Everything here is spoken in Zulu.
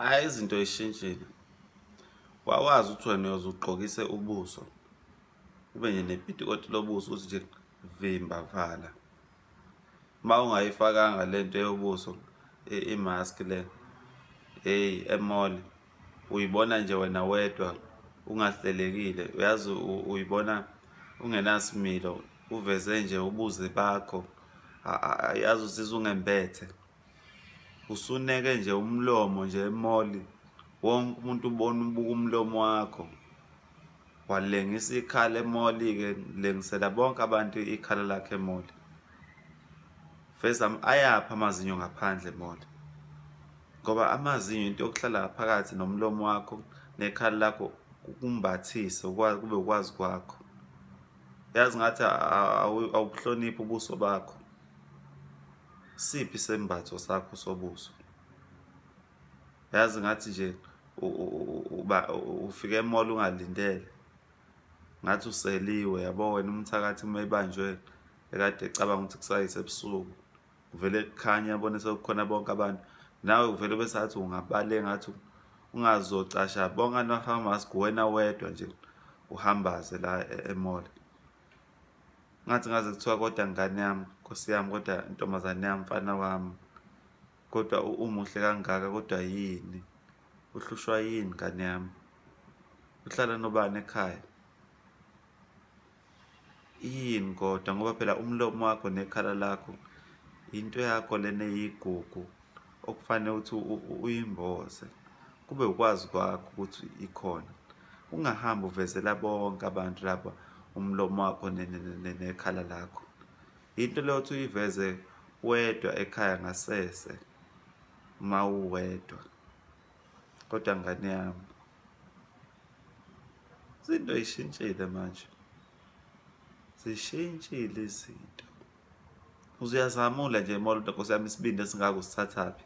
Hhayi, izinto y'shintshile. Wawazi ukuthi wena uyoze ugqokise ubuso, ube nje nepitikoti lobuso ukuthi nje vimba vala. Uma ungayifakanga lento yobuso, i-mask le, hey, e-mall uyibona nje wena wedwa ungahlelekile, uyazi uyibona ungenasimilo, uveze nje ubuze bakho, yazi uzizwa ungembethe. Usuneke nje umlomo nje e-mall, wonke umuntu ubona ubuka umlomo wakho. Walengisa ikhala e-mall-ke, lengisela bonke abantu ikhala lakhe e-mall. Veza ayaphi amazinyo ngaphandle e-mall? Ngoba amazinyo into yokuhlala ngaphakathi nomlomo wakho nekhala lakho kumbathise kube ukwazi kwakho. Yazi ngathi awubuhloniphi ubuso bakho. Siphi isembatho sakho sobuso? Yazi ngathi nje ufike e-mall ungalindele, ngathi useliwe, yabo wena umthakathi uma ebanjwe ekade ecabanga ukuthi kusayise ebusuku, kuvele kukhanya abone sekukhona bonke abantu, nawe uvele bese athi ungabaleka ngathi ungazocasha bonke abantu bafaka amask, wena wedwa nje uhambaze la e-mall. Ngathi ngaze kuthiwa kodwa ngane yami, nkosi yami, kodwa ntombazane yami, mfana wami, kodwa umuhle kangaka, kodwa yini? Uhlushwa yini ngane yami? Uhlala nobani ekhaya? Yini kodwa, ngoba phela umlomo wakho nekhala lakho into yakho lena eyigugu okufanele ukuthi uyimboze, kube ukwazi kwakho ukuthi ikhona. Ungahambi uvezela bonke abantu lapha umlomo wakho nekhala lakho. Into leyo othi uyiveze wedwa ekhaya ngasese uma uwedwa. Kodwa ngane yami, izinto y'shintshile manje, zishintshile izinto. Uze uyazamula nje e-mall, nkosi yami, isibindi esingaka usithathaphi?